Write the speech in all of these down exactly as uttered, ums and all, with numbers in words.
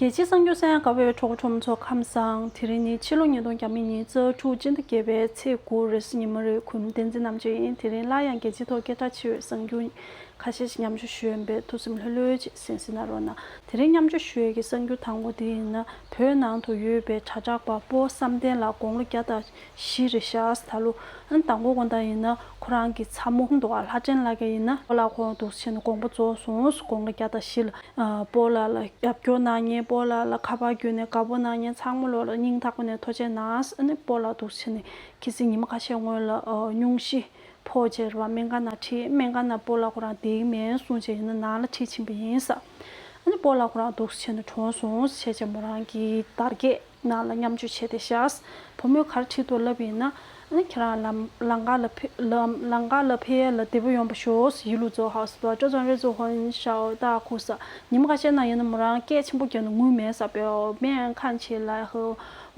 རྒྱལ་སྤྱིའི་གསར་འགྱུར་གསན་ཡག་དགའ་བའི་གྲོགས་པོ་གྲོགས་མོ་ཚོ་ཁམས་བཟང་། དེ་རིང་ནི་ཕྱི་ལོ་ཉིས་སྟོང་ཉི་ཤུ་རྩ་དྲུག་སྤྱི་ཟླ་བརྒྱད་པའི་ཚེས་དགུ་རེས་ཉི་མ་རེད། གུས་མོ་བསྟན་འཛིན་རྣམ་དཔྱོད་ཡིན། དེ་རིང་སླར་ཡང་རྒྱལ་སྤྱིའི་ཐོག་སྐད་གྲགས་ཆེ་བའི་གསར་འགྱུར་ཁ་ཤས་ཤིག་མཉམ་སྤྱོད་ཞུ་ཡོད་པས། ཐུགས་སེམས་ལྷོད་ལྷོད་ཅིག་གསན་གཟིགས་གནང་རོགས་གནང་། དེ་རིང་མཉམ་སྤྱོད་ཞུ་ཡས་ཀྱི་གསར་འགྱུར་དང་པོ་དེ་ཡིན་ན། བོད་ནང་དུ་ཡོད་པའི་དྲ་གྲགས་པ་སྤོ་བསམ་གཏན་ལགས་དགུང་ལོ་བརྒྱ་དང་བཞི་རེད་ཤག་ད་ལོ། ཨ་ནི་དང་པོ་དགོང་དག་ཡིན་ན་ཁོ་རང་གི་ཚ་མོ་འདུག་ག་ལྷ་སྒྲོན་ལགས་ཀྱིས་ཡིན་ན་སྤོ་ལགས་ཁོང་འདུག་བྱས་ནས་དགོངས་པ་རྫོགས་སོང་། དགུང་ལོ་བརྒྱ་དང་བཞི་ལ། ཨ་སྤོ་ལགས་ལ་རྒྱབ་སྐྱོར་གནང་མཁན། སྤོ་ལགས་ལ་ཁ་པར་བརྒྱུད་ནས་དགའ་པོ་གནང་མཁན་ཚང་མ་ལོ་ལ་སྙིང་ཐག་པ་ནས་ཐུགས་རྗེ་གནང་། ཨ་ནི་སྤོ་ལགས་འདུག་བྱས་ནས་ཁ་སང་ཉི་མ་ཁ་ཤས་སྔོན་ལ་ཨ་སྙུང་གཞི་ཕོག་བྱས་རེད་བ། སྨན་ཁང་ནང་ཁྲིད། སྨན་ཁང་ནང་སྤོ་ལགས་ཁོ་རང་བསྡད་ཀྱི་མེད་གསུངས་བྱས་ཡིན་ན་ནང་ལ་ཁྲིད་ཕྱིན་པ་ཡིན་ས། ཨ་ནི་སྤོ་ལགས་ཁོ་རང་འདུག་བྱས་ནས་གྲོངས་སོང་བྱས་བྱས་མོ་རང་གི་དར་རྒྱས་ནང་ལ་མཉམ་སྤྱོད་བྱས་ཏེ་བཞག་བུ་མོས་ག་རེ་བྲིས་འདུག་ལབ་ཡིན་ན། ཨ་ནི་ཁྱེད་རང་ལམ་ལམ་ཁ་ལ་ཕེ་ལམ་ལམ་ཁ་ལ་ཕེབས་ཡས་ལ་བདེ་པོ་ཡོང་བ་ཤོག་ཡིད་ལུ་ཛོ་ཧའོ་སི་དོ་ཀྲོ་ཙོང་རེ་ཙོ་ཧོན་ཤའོ་ཏ་ཁུ་ས། ཉི་མ་ཁ་ཤས་ནང་ཡིན་ན་མོ་རང་སྐད་ཆེན་པོ་རྒྱབ་ནས་ངུས་མེད་ས། པའོ་སྨན་ཁང་ཆེ་ལ་ཧོ་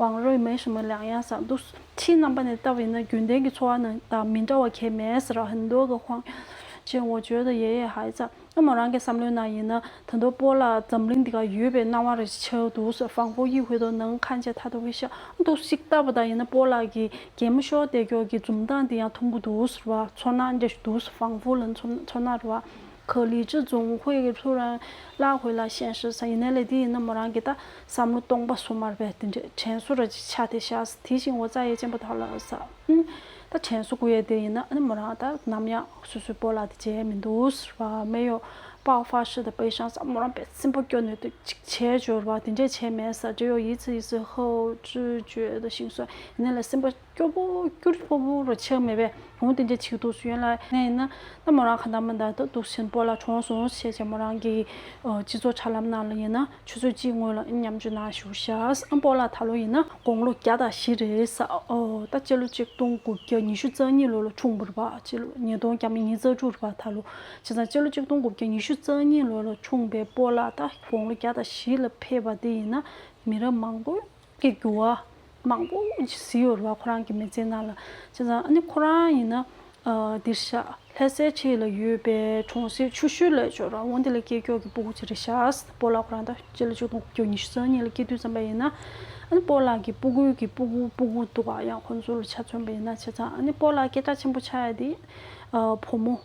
ཝང་རོས་མེ་ཤི་མ་ལང་ཡང་ས་འདུག་ཁྱི་རྣམ་པ་ནས་ལྟ་བ་ཡིན་ན་རྒྱུན་ལྡན་གྱི་འཚོ་བ་ནང་དང་མི་འདྲ་བ་གས་མེད་ཟེར་ར། ཧན་དོ་གི་ཧོང་ཅེ་འོ་བརྗོད་དང་ཡེ་ཡེ་ཧའི་ཙ། ཨ་མོ་རང་གི་བསམ་བློའི་ནང་ཡིན་ན་ད་དུང་སྤོ་ལགས་འཛམ་གླིང་འདི་ག་ཡོད་པའི་སྣང་བ་རེ་ཆགས་འདུག་ཟེར། ཧྥང་ཧྥོ་ཡི་ཧུའེ་དོ་ནང་ཁན་ཆེ་ཐ་དོ་ཧི་ཤ་འདུག་ཞིག་ལྟ་བ་དང་ཡིན་ན་སྤོ་ལགས་ཀྱི་གད་མོ་ཤོར་བསྡད་ཀྱོག་གི་འཛུམ་མདངས་འདི་ཡང་མཐོང་གི་འདུག་ཟེར་བ། ཚོར་སྣང་འདྲ་ཞིག་འདུག་ཧྥང་ཧྥོ་ལ་ཚོར་ཚོར་སྣང་རེད་བ། 可理智总会的突然拉回了现实 ས་ཡིན་ནའི་ལས་འདི་ཡིན་ན་མོ་རང་གི་ད་བསམ་བློ་སྟོང་པ་སོང་མ་རེད་པས། དེ་འདྲས་དྲན་གསོ་ར་ཅིག་ཆགས་བསྡད་ཤག་དེ་བཞིན་འོ་ཙ་ཡེ་ཅན་པ་དག་ལ་ས། ཨུམ། ད་དྲན་གསོ་དགོས་ཡས་དེ་ཡིན་ན་ཨ་ནི་མོ་རང་ད་ནམ་ཡང་སོ་སོའི་སྤོ་ལགས་དེ་བརྗེད་མི་འདུག་ཟེར་བ། མེ་ཡོ་པའོ་ཧྥ་ཤི་དང་པེ་ཤང་ས་མོ་རང་པེ་སེམས་པ་སྐྱོ་ནས་དེ་ཅིག་བྱས་འབྱོར་བ་དེ་འདྲས་བྱས་མེད་ས། 只有一次一次后知觉的心酸 ཡིན་ནའི་ལས་སེམས་པ་སྐྱོ་པོ་སྐྱུར་པོ་པོ་རུ་ཆགས་མེད་པས། འོང་དེ་འདྲས་ཅིག་འདུག་སུ་ཡོད་ལ་ནས་ཡིན་ན་ད་མོ་རང་ག་འདྲ་མི་འདྲ་ད་འདུག་ཕྱིན་སྤོ་ལགས་གྲོངས་སོང་ཞེས་བྱས་མོ་རང་གི་སྤྱི་ཚོགས་དྲ་ལམ་ནང་ལ་ཡིན་ན། ཆུ་ཚོད་གཅིག་སྔོན་ལ་མཉམ་སྤྱོད་གནང་བཞུགས་ཤག་ཨ་སྤོ་ལགས་ད་ལོ་ཡིན་ན་དགུང་ལོ་བརྒྱ་དང་བཞི་རེད་ས། ཨོ་ད་སྤྱི་ལོ་ཆིག་སྟོང་དགུ་བརྒྱ་ཉི་ཤུ་རྩ་གཉིས་ལོ་ལ་འཁྲུངས་པ་རེད་པ། སྤྱི་ལོ་ཉིས་སྟོང་ཉི་ཤུ་རྩ་དྲུག་རེད་པ་ད་ལོ། བྱས་ཙང་སྤྱི་ལོ་ཆིག་སྟོང་དགུ་བརྒྱ་ཉི་ཤུ་རྩ་གཉིས་ལོ་ལ་འཁྲུངས་པའི་སྤོ་ལགས་ད་དགུང་ལོ་བརྒྱ་དང་བཞི་ལ་ཕེབས་པ་དེ་ཡིན་ན་མི་རབས་མང་པོ་གི་འགྱུར་བ་མང་པོ་ཞིག་གཟིགས་ཡོད་རེད་པ། ཁོ་རང་གི་མི་ཚེའི་ནང་ལ། བྱས་ཙང་ཨ་ནི་ཁོ་རང་ཡིན་ན། ཨ་འདིར་ཤག་ལྷ་སའི་འཁྲིས་ལ་ཡོད་པའི་གྲོང་གསེབ་ཆུ་ཤུར་ལ་ཆོས་ར་འོང་དེ་ལ་སྐྱེས་ཀྱོག་གི་སྤུ་གུ་ཅིག་རེད་ཤག་སྤོ་ལགས་ཁོ་རང་ད་སྤྱི་ལོ་ཆིག་སྟོང་དགུ་བརྒྱ་ཉི་ཤུ་རྩ་གཉིས་ལ་སྐྱེས་དུས་ཙམ་པ་ཡིན་ན། ཨ་ནི་སྤོ་ལགས་ཀྱི་སྤུ་གུའི་གི་སྤུ་གུ་སྤུ་གུ་འདུག་ག་ཡང་ཁོ་ཚོ་ལ་ཆ་མཚོན་པ་ཡིན་ན། བྱས་ཙང་ཨ་ནི་སྤོ་ལགས་སྐད་གྲགས་ཆེན་པོ་ཆགས་ཡ་དེ་ཨ་བུ་མོ་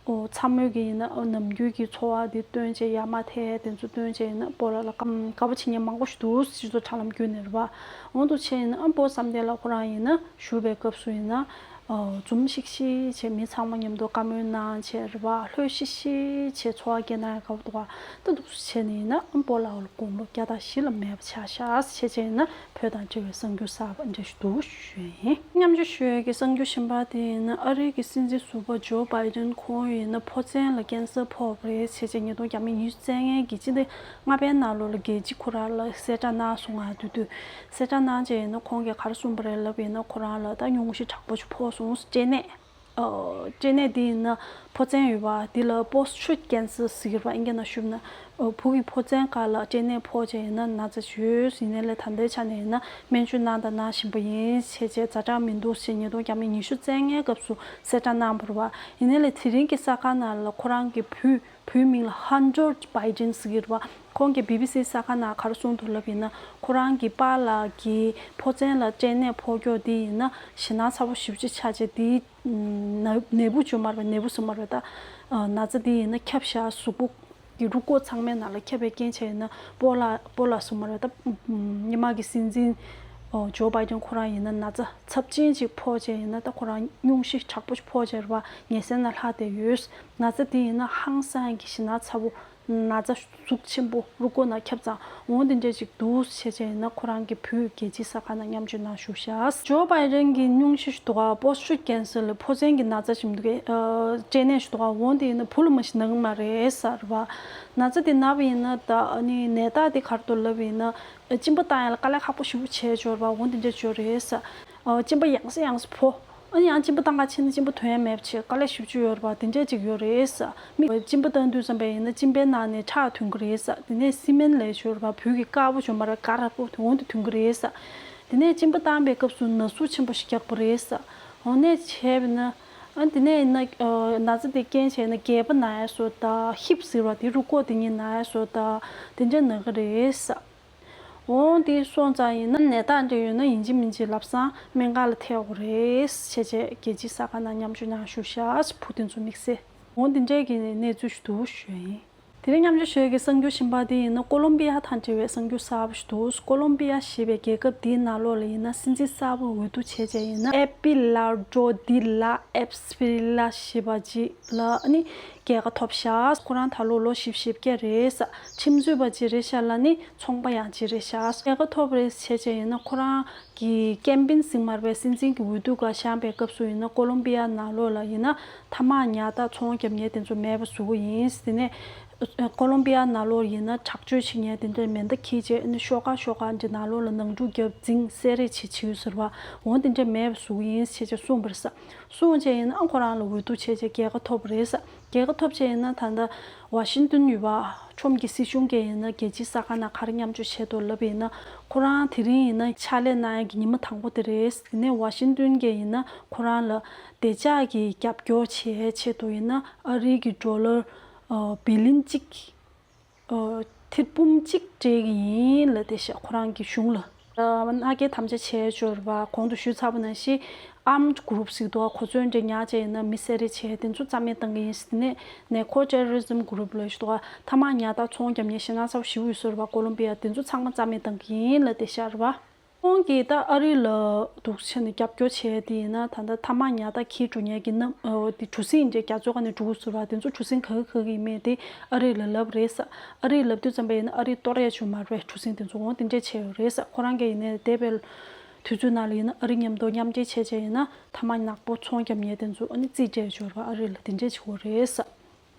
ཨོ་ཚ་མོས་གི་ཡིན་ན་ཨོ་ནམ་རྒྱུན་གྱི་འཚོ་བ་དེ་སྟོན་བྱས། ཡ་མ་ཐལ་དེ་ཚོ་སྟོན་བྱས་ཡིན་ན་སྤོ་ལགས་ལ་དགའ་དགའ་པོ་བྱེད་མཁན་མང་པོ་ཞིག་འདུག་སྤྱི་ཚོགས་དྲ་ལམ་བརྒྱུད་ནས་རེད་པ། འོང་དུ་བྱས་ཡིན་ན་ཨ་སྤོ་བསམ་གཏན་ལགས་ཁོ་རང་ཡིན་ན་བཞུགས་པའི་སྐབས་སུ་ཡིན་ན། ཨོ་འཛུམ་ཤིག་ཤིག་བྱས་མི་ཚང་མ་མཉམ་དུ་བཀའ་མོལ་གནང་བྱས་རེད་པ། ལྷོད་ཤིག་ཤིག་བྱས་འཚོ་བ་སྐྱེལ་ན་ཡང་དགའ་པོ་འདུག་ག་ད་འདུག་སེ་བྱས་ནས་ཡིན་ན་ཨ་སྤོ་ལགས་དགུང་ལོ་བརྒྱ་དང་བཞི་ལ་མེད་པ་ཆགས་ཤག་བྱས་བྱས་ཡིན་ན། བོད་དང་འབྲེལ་བའི་གསར་འགྱུར་གསར་པ་འདྲ་ཞིག་འདུག་ཞུ་ཡིན། མཉམ་སྤྱོད་ཞུ་ཡས་ཀྱི་གསར་འགྱུར་གཞན་པ་དེ་ཡིན་ན། ཨ་རིའི་གི་སྲིད་འཛིན་ཟུར་པ་ཇོ་བྷའི་ཌེན་ཁོང་ཡིན་ན་ཕོ་མཚན་ལ་ཀན་སར་ཕོག་པ་རེད་ཟེར་བྱས་ཉིས་སྟོང་ཉི་ཤུ་རྩ་ལྔའི་གི་སྤྱི་ཟླ་ལྔ་པའི་ནང་ལོ་ལ་རྒྱལ་སྤྱིས་ཁོ་རང་ལ་གསལ་བསྒྲགས་གནང་སོང་ང་། དུས་དུས་གསལ་བསྒྲགས་གནང་བྱས་ཡིན་ན་ཁོང་གིས་ག་རེ་གསུངས་པ་རེད་ལབ་ཡིན་ན། ཁོ་རང་ལ་ད་སྙུང་གཞི་དྲག་པོ་ཞིག་ཕོག་སོང་། སྐྲན་ནད། ཨོ་སྐྲན་ནད་འདི་ཡིན་ན་ཕོ་མཚན་ཡོད་པ་འདི་ལ་པོ་སི་ཊྲིཊ་ཀན་སར་ཟེར་གྱི་རེད་པ། ཨིན་སྐད་ནང་ཞུས་ན། ཨོ་བུ་གི་ཕོ་མཚན་སྒང་ལ་སྐྲན་ནད་ཕོག་བྱས་ཡིན་ན་ན་ཚ་ཡོད། ཡིན་ནའི་ལས་ད་ལྟའི་ཆ་ནས་ཡིན་ན་སྨན་བཅོས་གནང་དང་གནང་བཞིན་པ་ཡིན་བྱས་བྱས་ཛ་དྲག་མི་འདུག་ཅེས་ཉིས་སྟོང་ཉི་ཤུ་རྩ་ལྔའི་སྐབས་སུ་གསལ་བསྒྲགས་གནང་བ་རེད་པ། ཡིན་ནའི་ལས་དེ་རིང་གི་གསར་ཁང་ནང་ལ་ཁོ་རང་གི་བུ་བུའི་མིང་ལ་ཧན་ཊར་བྷའི་ཌེན་ཟེར་གྱི་རེད་པ། ཁོང་གིས་བི་བི་སི་གསར་ཁང་ནང་ག་རེ་གསུངས་འདུག་ལབ་ཡིན་ན། ཁོ་རང་གི་པཱ་ལགས་ཀྱི་ཕོ་མཚན་ལ་སྐྲན་ནད་ཕོག་ཀྱོག་འདི་ཡིན་ན་ཞེད་སྣང་ཚ་པོ་ཞེ་པོ་ཅིག་ཆགས་བྱས། འདིའི་ནད་ནད་འབུ་བྱུང་མ་རེད་པ། ནད་འབུ་ཟེར་མ་རེད་པ། ད་ན་ཚ་འདི་ཡིན་ན་ཁྱབ་བཞག་གཟུགས་པོ་གི་རུས་ཁོག་ཚང་མའི་ནང་ལ་ཁྱབ་པའི་རྐྱེན་བྱས་ཡིན་ན་སྤོ་ལགས་སྤོ་ལགས་ཟེར་མ་རེད་པ། ད་སྔོན་མ་གི་སྲིད་འཛིན་ཇོ་བྷའི་ཌེན་ཁོ་རང་ཡིན་ན་ན་ཚ་ཚབས་ཆེན་ཅིག་ཕོག་བྱས་ཡིན་ན། ད་ཁོ་རང་སྙུང་གཞི་དྲག་པོ་ཞིག་ཕོག་བྱས་རེད་པ། ངལ་སེལ་ནང་ལྷག་བསྡད་ཡོད། ན་ཚ་འདི་ཡིན་ན་ཧང་སང་གི་ཞེད་སྣང་ཚ་པོ། ན་ཚ་གཟུགས་ཆེན་པོ་རུས་ཁོག་ནང་ཁྱབ་ཙང་འོང་དེ་འདྲས་ཅིག་འདུག་བྱས་བྱས་ཡིན་ན་ཁོ་རང་གི་བུས་རྒྱལ་སྤྱིའི་གསར་ཁང་ནང་མཉམ་སྤྱོད་གནང་བཞུགས་ཤག་ཇོ་བྷའི་ཌེན་གྱི་སྙུང་གཞི་ཞིག་འདུག་ག་པོ་སི་ཊྲིཊ་ཀན་སར་ལ་ཕོ་མཚན་གྱི་ན་ཚ་ཞིག་འདུག་གས། ཨ་སྐྲན་ནད་ཞིག་འདུག་ག་འོང་དེ་ཡིན་ན་བུ་ལ་མ་གཞི་ན་གི་མ་རེད་ཟེར་བ། ན་ཚ་དེ་ན་བ་ཡིན་ན་ད་ཨ་ནི་ནད་རྟགས་དེ་ག་རེ་འདུག་ལབ་ཡིན་ན། ཨ་གཅིན་པ་བཏང་ཡ་ལ་དཀའ་ལས་ཁག་པོ་ཞེ་པོ་བྱས་ཡོད་རེད་པ། འོང་དེ་འདྲས་བྱས་ཡོད་རེད་ཟེར། ཨ་གཅིན་པ་ཡང་སེ་ཡང་སེ་ཕོག་ཨ་ནི་ཡང་གཅིན་པ་བཏང་ག་ཕྱིན་ན་གཅིན་པ་ཐོན་ཡ་མེད་པ་བྱས། དཀའ་ལས་ཞེ་པོ་ཅིག་ཡོད་རེད་པ། དེ་འདྲས་ཅིག་ཡོད་རེད་ཟེར། མི་གཅིན་པ་བཏང་དུས་ཙམ་པ་ཡིན་ན་གཅིན་པའི་ནང་ནས་ཁྲག་ཐོན་གི་རེད་ཟེར། དེ་ནས་སི་མེན་ལབ་ཡས་ཡོད་རེད་པ། བོད་ཀྱི་དཀར་པོ་ཞིག་ཡོད་མ་རེད། དཀར་ར་པོ་དེ་འོང་དེ་ཐོན་གི་རེད་ཟེར། དེ་ནས་གཅིན་པ་བཏང་པའི་སྐབས་སུ་ན་ཟུག་ཆེན་པོ་ཞིག་རྒྱག་པ་རེད་ཟེར། འོ་ནས་བྱས་པ་ན། ཨ་དེ་ནས་ཡིན་ན་ཨ་ན་ཚ་དེ་རྐྱེན་བྱས་ན་སྒལ་པ་ན་ཡ་བཟོ་དང་། ཧིབ་ཟེར་བ་དེ་རུས་ཁོག་དེ་གཉིས་ན་ཡ་བཟོ་དང་དེ་འདྲས་ན་གི་རེད་ཟེར། འོང་དེ་སོང་ཙང་ཡིན་ན་ནད་རྟགས་འདྲ་ཡོད་ན་ཡིན་གཅིག་མིན་གཅིག་ལམ་སང་སྨན་ཁང་ལ་ཐད་དགོས་རེད། བྱས་བྱས་རྒྱལ་སྤྱིའི་གསར་ཁང་ནང་མཉམ་ཞུགས་གནང་ཞུ་ཤག་བུ་དེ་ཚོ་དམིགས་བསལ། འོང་དེ་འདྲའི་གི་གནས་ཚུལ་ཞིག་འདུག་ཞུ་ཡ་ཡིན། དེ་རིང་མཉམ་ཞུགས་ཞུ་ཡ་གི་གསར་འགྱུར་གཞན་པ་དེ་ཡིན་ན་ཀོ་ལོམ་པི་ཡ་དང་འབྲེལ་བའི་གསར་འགྱུར་གསར་པ་ཞིག་འདུག་ཀོ་ལོམ་པི་ཡ་ཞེས་པའི་རྒྱལ་ཁབ་དེའི་ནང་ལོགས་ལ་ཡིན་ན་སྲིད་འཛིན་གསར་པ་འོས་བསྡུ་བྱས་བྱས་ཡིན་ན་ཨེ་པི་ལ་ཌོ་ཌི་ལ་ཨེབ་སི་པི་རི་ལ་ཞེས་པ་ཅིག་ལ་ཨ་ནི་རྒྱལ་ཁ་ཐོབ་ཤག་ཁོ་རང་ད་ལོ་ལོ་བཞི་བཅུ་ཞེ་བརྒྱད་རེད་ཤག་ཁྲིམས་རྩོད་པ་ཅིག་རེད་ཤག་ལ་ནི་ཚོང་པ་ཡང་ཅིག་རེད་ཤག་རྒྱལ་ཁ་ཐོབ་རེད་བྱས་བྱས་ཡིན་ན་ཁོ་རང་གི་ཀེམ་པིན་ཟེར་མ་རེད་པས། སྲིད་འཛིན་གྱི་འོས་བསྡུ་སྒང་བཞེངས་པའི་སྐབས་སུ་ཡིན་ན་ཀོ་ལོམ་པི་ཡ་ནང་ལོགས་ལ་ཡིན་ན་ཐ་མག་ཉར་དང་ཚོང་རྒྱག་མཁན་དེ་ཚོ་མེད་པ་བཟོ་གི་ཡིན། དེ་ནས་ཀོ་ལོམ་པི་ཡ་ནང་ལོགས་ཡིན་ན་དྲག་སྤྱོད་བྱེད་མཁན་དེ་འདྲ་མེ་མདའ་འཁྱེར་བྱས་ཨ་ནི་ཤོག་ཁ་ཤོག་ཁ་འདི་ནང་ལོགས་ལ་ནང་འཁྲུག་རྒྱབ་འཛིང་བསད་རེས་བྱེད་བྱེད་ཡོད་ཟེར་བ། འོ་དེ་འདྲ་མེད་པ་བཟོ་གི་ཡིན་ཞེས་བྱས་གསུངས་པ་རེད་ཤག་གསུངས་བྱས་ཡིན་ན་ཨ་ཁོ་རང་ལ་འོས་བསྡུ་བྱས་བྱས་རྒྱལ་ཁ་ཐོབ་པ་རེད་ཤག་རྒྱལ་ཁ་ཐོབ་བྱས་ཡིན་ན་ད་ལྟ་ཝ་ཤིང་ཏོན་ཡོད་པ་ཁྲོམ་གྱི་སྲིད་གཞུང་གིས་ཡིན་ན་རྒྱལ་སྤྱིའི་གསར་ཁང་ནང་ག་རེ་མཉམ་སྤྱོད་བྱས་འདུག་ལབ་ཡིན་ན་ཁོ་རང་དེ་རིང་ཡིན་ན་ཕྱག་ལས་གནང་ཡ་གི་ཉི་མ་དང་པོ་དེ་རེད། དེ་ནས་ཝ་ཤིང་ཏོན་གྱིས་ཡིན་ན་ཁོ་རང་ལ་བདེ་འཇགས་ཀྱི་རྒྱབ་སྐྱོར་བྱེད་ཆེད་དུ་ཡིན་ན་ཨ་རིའི་གི་ཌོ་ལར་ཨ་བི་ལིན་གཅིག་ཨ་ཐེར་འབུམ་གཅིག་སྤྲད་ཀྱི་ཡིན་ལབ་བསྡད་ཤག་ཁོ་རང་གི་གཞུང་ལ། ཨ་མནའ་སྐྱེལ་དམ་བཅའ་བྱས་འབྱོར་བ་གོང་དུ་ཞུས་ཚར་བ་ནང་བཞིན་ཨརམ་གྷུ་རུབ་ཟེར་འདུག་ག་ཁོ་ཚོའི་འདྲ་ཉར་བྱས་ཡིན་ན་མི་བསད་རེས་བྱས་དེ་ཚོ་རྩ་མེད་བཏང་གི་ཡིན་ཟེར། དེ་ནས་ནེ་ཁོ་ཊེ་རོ་རི་ཛམ་གྷུ་རུབ་ལབ་ཞིག་འདུག་ག་ཐ་མག་ཉར་དང་ཚོང་རྒྱབ་མཁན་ཞེད་སྣང་ཚ་པོ་ཞེ་པོ་ཡོད་ཟེར་བ་ཀོ་ལོམ་པི་ཡ་དེ་ཚོ་ཚང་མ་རྩ་མེད་བཏང་གི་ཡིན་ལབ་བསྡད་ཤག་རེད་པ། ཁོང་གིས་ད་ཨ་རི་ལ་འདུག་བྱས་ནས་རྒྱབ་སྐྱོར་བྱས་དེ་ཡིན་ན་ད་ལྟ་ཐ་མག་ཉར་དང་འཁྱེར་འགྲོ་མཁན་གྱི་གནམ་ཨོ་དེ་གྲུ་གཟིངས་འདྲ་རྒྱ་མཚོ་སྒང་ནས་འགྲོ་གི་ཟེར་བ་དེ་ཚོ་གྲུ་གཟིངས་ག་གི་ག་གི་ཡིན་མེད་དེ་ཨ་རི་ལ་ལབ་རེད་ཤག་ཨ་རི་ལབ་དུས་ཙམ་པ་ཡིན་ན་ཨ་རི་གཏོར་ཡ་བྱུང་མ་རེད། གྲུ་གཟིངས་དེ་ཚོ་འོང་དེ་འདྲས་བྱས་ཡོད་རེད་ཤག་ཁོ་རང་གིས་ཡིན་ནའི་འདས་པའི་དུས་ཚོད་ནང་ལ་ཡིན་ན་ཨ་རི་མཉམ་དུ་མཉམ་འབྲེལ་བྱས་བྱས་ཡིན་ན་ཐ་མག་ནག་པོ་ཚོང་རྒྱབ་མཁན་དེ་ཚོ་ཨ་ནི་རྩིས་སྤྲད་འབྱོར་བ་ཨ་རི་ལ་དེ་འདྲས་བྱེད་དགོས་རེད་ཤག་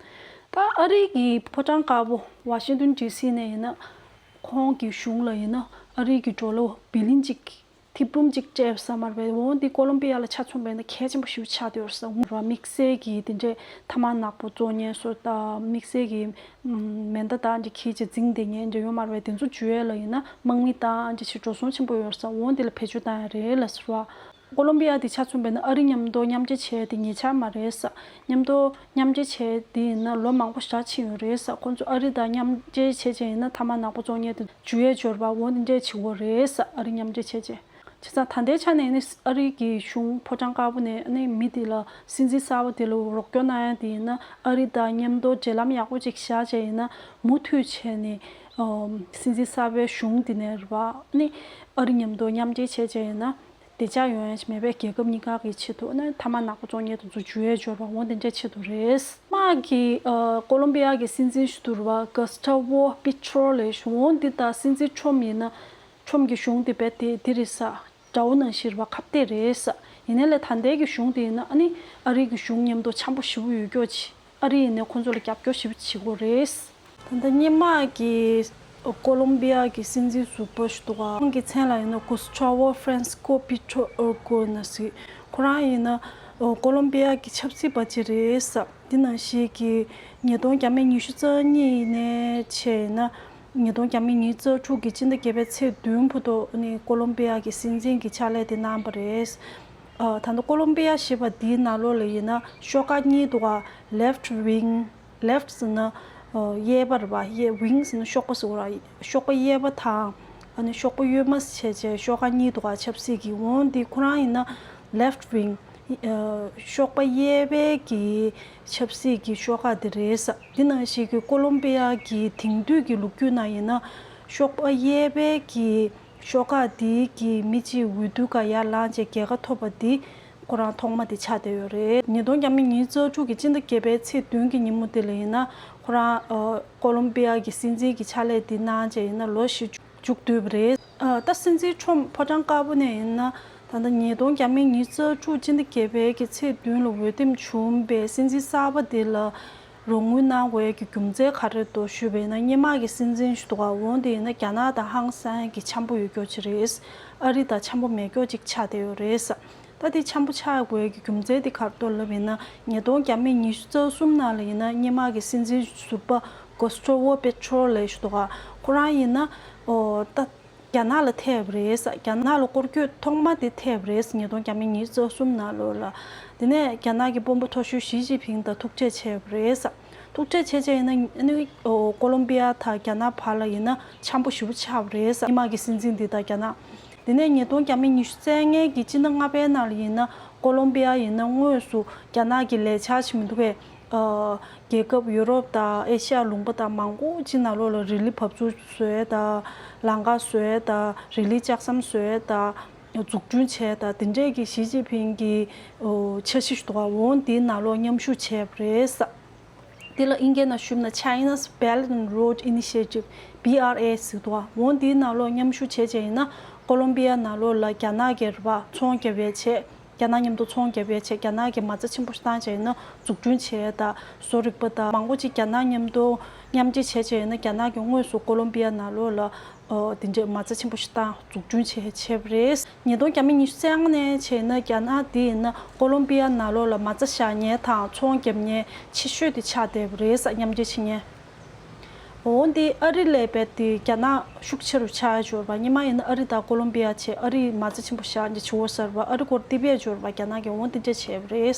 ད་ཨ་རི་གི་ཕོ་བྲང་དཀར་པོ་ཝ་ཤིང་ཏོན་ཌི་སི་ནས་ཡིན་ན་ཁོང་གི་གཞུང་ལ་ཡིན་ན་ཨ་རི་གི་ཌོ་ལར་བི་ལིན་གཅིག་ཐེར་འབུམ་གཅིག་སྤྲད་ས་མ་རེད་པས། འོ་འདི་ཀོ་ལོམ་པི་ཡ་ལ་ཆ་མཚོན་པ་ཡིན་ན་གལ་ཆེན་པོ་ཞེ་པོ་ཆགས་བསྡད་ཡོད་ས་འོང་ར། དམིགས་བསལ་གྱི་དེ་འདྲས་ཐ་མག་ནག་པོ་བཙོང་མཁན་སོགས་དང་དམིགས་བསལ་གྱི་མེ་མདའ་དང་འདྲ་འཁྱེར་བྱས་འཛིང་བསྡད་མཁན་འདྲ་ཡོད་མ་རེད་པས། དེ་ཚོ་འཇུ་ཡས་ལ་ཡིན་ན་དམག་མི་དང་འདྲ་ཞིག་འགྲོ་སོང་ཆེན་པོ་ཡོད་ས་འོང་འདི་ལ་བེད་སྤྱོད་བཏང་ཡ་རེད་ལབ་ཟེར་བ། ཀོ་ལོམ་པི་ཡ་དེ་ཆ་མཚོན་པ་ཡིན་ན་ཨ་རི་མཉམ་དུ་མཉམ་འབྲེལ་བྱས་དེ་ཉེ་ཆར་མ་རེད་ས། མཉམ་དུ་མཉམ་འབྲེལ་བྱས་དེ་ཡིན་ན་ལོ་མང་པོ་ཞེ་དྲག་ཕྱིན་ཡོད་རེད་ས། ཁོང་ཚོ་ཨ་རི་དང་མཉམ་འབྲེལ་བྱས་བྱས་ཡིན་ན་ཐ་མག་ནག་པོ་བཙོང་མཁན་དེ་འཇུ་ཡས་འབྱོར་བ་འོ་འདི་འདྲས་བྱེད་དགོས་རེད་ས། ཨ་རི་མཉམ་འབྲེལ་བྱས་བྱས། བྱས་ཙང་ད་ལྟའི་ཆ་ནས་ནི་ཨ་རི་གི་གཞུང་ཕོ་བྲང་དཀར་པོ་ནས་ནི་མི་དེ་ལ་སྲིད་འཛིན་གསར་པ་དེ་ལ་རོགས་སྐྱོར་གནང་ཡ་དེ་ཡིན་ན་ཨ་རི་དང་མཉམ་དུ་འབྲེལ་ལམ་ཡག་པོ་ཅིག་བཞག་བྱས་ཡིན་ན་མུ་མཐུད་བྱས་ནས་སྲིད་འཛིན་གསར་པའི་གཞུང་དེ་ནས་རེད་པ་ནི་ཨ་རི་མཉམ་དུ་མཉམ་འབྲེལ་བྱས་བྱས་ཡིན་ན། བདེ་འཇགས་ཡོང་ཡ་ཞིག་མེད་པས། རྒྱལ་ཁབ་གཉིས་ཀ་གི་ཆེད་དུ་ནི་ཐ་མག་ནག་པོ་བཙོང་མཁན་དེ་ཚོ་འཇུ་ཡས་འབྱོར་བ་འོ་དེ་འདྲའི་ཆེད་དུ་རེད། མ་གི་ཨ་ཀོ་ལོམ་པི་ཡ་གི་སྲིད་འཛིན་ཞིག་འདུག་ར་གྷ་སི་ཊ་ཝོ་པི་ཊྲོ་ལབ་ཞིག་འོ་འདི་ད་སྲིད་འཛིན་ཊྲམ་ཡིན་ན་ཊྲམ་གི་གཞུང་དེ་རྦད་དེ་འདི་རེད་ས། དགྲ་བོ་ནང་བཞིན་རེད་པ། ཁ་གཏད་རེད་ས། ཡིན་ནའི་ལས་ད་ལྟའི་གི་གཞུང་དེ་ཡིན་ན་ཨ་ནི་ཨ་རིའི་གི་གཞུང་མཉམ་དུ་འཆམ་པོ་ཞེ་པོ་ཡོད་ཀྱོག་ཅིག་ཨ་རི་ཡིན་ནའི་ཁོང་ཚོ་ལ་རྒྱབ་སྐྱོར་ཞེ་པོ་བྱེད་ཀྱི་ཡོད་རེད། ད་ལྟ་སྔོན་མ་གི་ཀོ་ལོམ་པི་ཡ་གི་སྲིད་འཛིན་ཟུར་པ་ཞིག་འདུག་ག་ཁོང་གི་མཚན་ལ་ཡིན་ན་གུ་སི་ཊ་ཝོ་ཧྥ་རན་སི་ཀོ་པི་ཊྲོ་ཨར་གོ་ན་ཟེར། ཁོ་རང་ཡིན་ན་ཀོ་ལོམ་པི་ཡ་གི་ཆབ་སྲིད་པ་ཅིག་རེད་ས། འདི་ནང་བཞིན་གྱི་ཉིས་སྟོང་བརྒྱ་མེད་ཉི་ཤུ་རྩ་གཉིས་ནས་བྱས་ཡིན་ན་ཉིས་སྟོང་བརྒྱ་མེད་ཉི་ཤུ་རྩ་དྲུག་གི་སྤྱི་ཟླ་བརྒྱད་པའི་ཚེས་བདུན་བར་དུ་ནི་ཀོ་ལོམ་པི་ཡ་གི་སྲིད་འཛིན་གྱི་ཕྱག་ལས་དེ་གནང་བ་རེད། ཨ། ད་ལྟ་ཀོ་ལོམ་པི་ཡ་ཞེས་པ་འདིའི་ནང་ལོགས་ལ་ཡིན་ན་ཤོག་ཁག་གཉིས་འདུག་ག་ལེཕ་ཊི་ཝིང་། ལེཕ་ཊི་ཟེར་ན་ཨ་གཡས་པ་རེད་པ། གཡས། ཝིང་ཟེར་ན་ཤོག་པ་ཟེར་བ་རེད། ཤོག་པ་གཡས་པ་དང་ཨ་ནི་ཤོག་པ་གཡོན་མ་བྱས་བྱས་ཤོག་ཁག་གཉིས་འདུག་ག་ཆབ་སྲིད་ཀྱི། འོ་འདི་ཁོ་རང་ཡིན་ན་ལེཕ་ཊི་ཝིང་། ཨ། ཤོག་པ་གཡས་པའི་གི་ཆབ་སྲིད་ཀྱི་ཤོག་ཁག་དེ་རེད་ས། འདི་ནང་བཞིན་གྱི་ཀོ་ལོམ་པི་ཡ་གི་དེང་དུས་ཀྱི་ལོ་རྒྱུས་ནང་ཡིན་ན་ཤོག་པ་གཡས་པའི་གི་ཤོག་ཁག་དེའི་གི་མི་གཅིག་འོས་བསྡུ་སྒང་ཡར་ལངས་བྱས་རྒྱལ་ཁ་ཐོབ་པ་འདི་ཁོ་རང་ཐོག་མ་དེ་ཆགས་བསྡད་ཡོད་རེད། ཉིས་སྟོང་བརྒྱ་མེད་ཉི་ཤུ་རྩ་དྲུག་གི་སྤྱི་ཟླ་བརྒྱད་པའི་ཚེས་བདུན་གྱི་ཉིན་མོ་དེ་ལ་ཡིན་ན་ཁོ་རང་ཨ་ཀོ་ལོམ་པི་ཡ་གི་སྲིད་འཛིན་གྱི་ཕྱག་ལས་དེ་གནང་བྱས་ཡིན་ན་ལོ་བཞི་བཅུ། མཇུག་བསྡུས་པ་རེད། ཨ། ད་སྲིད་འཛིན་ཁྲོམ་ཕོ་བྲང་དཀར་པོ་ནས་ཡིན་ན་ད་ལྟ་ཉིས་སྟོང་བརྒྱ་མེད་ཉི་ཤུ་རྩ་དྲུག་སྤྱི་ཟླ་བརྒྱད་པའི་གི་ཚེས་བདུན་ལ་འོས་འདེམས་བྱུང་བའི་སྲིད་འཛིན་གསར་པ་དེ་ལ་རོགས་དངུལ་གནང་དགོས་ཀྱི་རྒྱུ་མཚན་ག་རེ་འདུག་ཞུས་པ་ཡིན་ན། སྔོན་མ་གི་སྲིད་འཛིན་ཞིག་འདུག་ག་འོ་དེ་ཡིན་ན་རྒྱ་ནག་དང་ཧང་སང་གི་འཆམ་པོ་ཡོད་ཀྱོག་ཅིག་རེད། ཨ་རི་དང་འཆམ་པོ་མེད་ཀྱོག་ཅིག་ཆགས་བསྡད་ཡོད་རེད། ད་དེ་འཆམ་པོ་ཆགས་དགོས་ཀྱི་རྒྱུ་མཚན་དེ་ག་རེ་འདུག་ལབ་ཡིན་ན། ཉིས་སྟོང་བརྒྱ་མེད་ཉི་ཤུ་རྩ་གསུམ་ནང་ལ་ཡིན་ན་སྔོན་མ་གི་སྲིད་འཛིན་ཟུར་པ་གོ་སི་ཊོ་ཝོ་པེ་ཊྲོ་ལེ་ཞིག་འདུག་ག་ཁོ་རང་ཡིན་ན་ཨོ་ད་རྒྱ་ནག་ལ་ཐད་པ་རེད་ས། རྒྱ་ནག་ལ་སྐོར་སྐྱོད་ཐོག་མ་དེ་ཐད་པ་རེད་ས། ཉིས་སྟོང་བརྒྱ་མེད་ཉི་ཤུ་རྩ་གསུམ་ནང་ལོགས་ལ། དེ་ནས་རྒྱ་ནག་གི་དཔོན་པོ་མཐོ་ཤོས་ཞི་ཅིན་ཕིང་དང་ཐུག་འཕྲད་བྱས་པ་རེད་ས། ཐུག་འཕྲད་བྱས་བྱས་ཡིན་ན་ཨ་ནི་ཨོ་ཀོ་ལོམ་པི་ཡ་དང་རྒྱ་ནག་བར་ལ་ཡིན་ན་འཆམ་པོ་ཞེ་པོ་ཆགས་པ་རེད་ས། སྔོན་མ་གི་སྲིད་འཛིན་འདི་དང་རྒྱ་ནག་དེ་ནས་ཉིས་སྟོང་ཉི་ཤུ་རྩ་ལྔའི་གི་སྤྱི་ཟླ་ལྔ་པའི་ནང་ལ་ཡིན་ན་ཀོ་ལོམ་པི་ཡ་ཡིན་ན་དངོས་སུ་རྒྱ་ནག་གི་ལས་འཆར་ཞིག་མི་འདུག་པས། ཨ་རྒྱལ་ཁབ་ཡུ་རོབ་དང་ཨེ་ཤ་ཡ་ལུང་པ་དང་མང་པོ་ཅིག་ནང་ལོགས་ལ་རི་ལི་བབས་ཚུགས་བཟོ་ཡས་དང་ལམ་ཁ་བཟོ་ཡས་དང་རི་ལི་ལྕགས་ཟམ་བཟོ་ཡས་དང་འཛུགས་སྐྲུན་བྱས་དང་དེ་འདྲས་ཀྱི་ཞི་ཅིན་ཕིང་གི་འཆར་གཞི་ཞིག་འདུག་ག་འོ་འདིའི་ནང་ལོགས་མཉམ་ཞུགས་བྱས་པ་རེད་ས། དེ་ལ་ཨིན་སྐད་ནང་ཞུས་ན་China's Belt and Road Initiative B R I ཟེར་འདུག་ག་འོ་འདིའི་ནང་ལོགས་མཉམ་ཞུགས་བྱས་བྱས་ཡིན་ན་ཀོ་ལོམ་པི་ཡ་ནང་ལོགས་ལ་རྒྱ་ནག་གི་རེད་པ་ཚོང་རྒྱབ་ཡས་བྱས། རྒྱ་ནག་མཉམ་དུ་ཚོང་རྒྱབ་ཡས་བྱས་རྒྱ་ནག་གི་མ་རྩ་ཆེན་པོ་ཞིག་བཏང་བྱས་ཡིན་ན་འཛུགས་སྐྲུན་བྱས་ཡས་དང་བཟོ་རིག་པ་དང་མང་པོ་ཅིག་རྒྱ་ནག་མཉམ་དུ་མཉམ་འབྲེལ་བྱས་བྱས་ཡིན་ན་རྒྱ་ནག་གི་དངོས་སུ་ཀོ་ལོམ་པི་ཡ་ནང་ལོགས་ལ་ཨོ་དེ་འདྲའི་མ་རྩ་ཆེན་པོ་ཞིག་བཏང་འཛུགས་སྐྲུན་བྱས་བྱས་པ་རེད། ཉིས་སྟོང་ཉི་ཤུ་རྩ་ལྔ་ནས་བྱས་ན་རྒྱ་ནག་དེ་ཡིན་ན་ཀོ་ལོམ་པི་ཡ་ནང་ལོགས་ལ་མ་རྩ་བཞག་མཁན་དང་ཚོང་རྒྱབ་མཁན་ཆེ་ཤོས་དེ་ཆགས་བསྡད་པ་རེད་ས། མཉམ་འབྲེལ་བྱེད་མཁན། འོ་འདི་ཨ་རི་ལས་རྦད་དེ་རྒྱ་ནག་ཤུགས་ཆེ་རུ་ཆགས་ཡ་འབྱོར་བ། སྔོན་མ་ཡིན་ན་ཨ་རི་དང་ཀོ་ལོམ་པི་ཡ་བྱས་ཨ་རི་མ་རྩ་ཆེན་པོ་བཞག་འདི་བྱེད་འོ་ཟེར་བ་ཨ་རི་སྐོར་ཏི་པས་འབྱོར་བ་རྒྱ་ནག་གིས་འོ་འདི་འདྲ་བྱས་པ་རེད།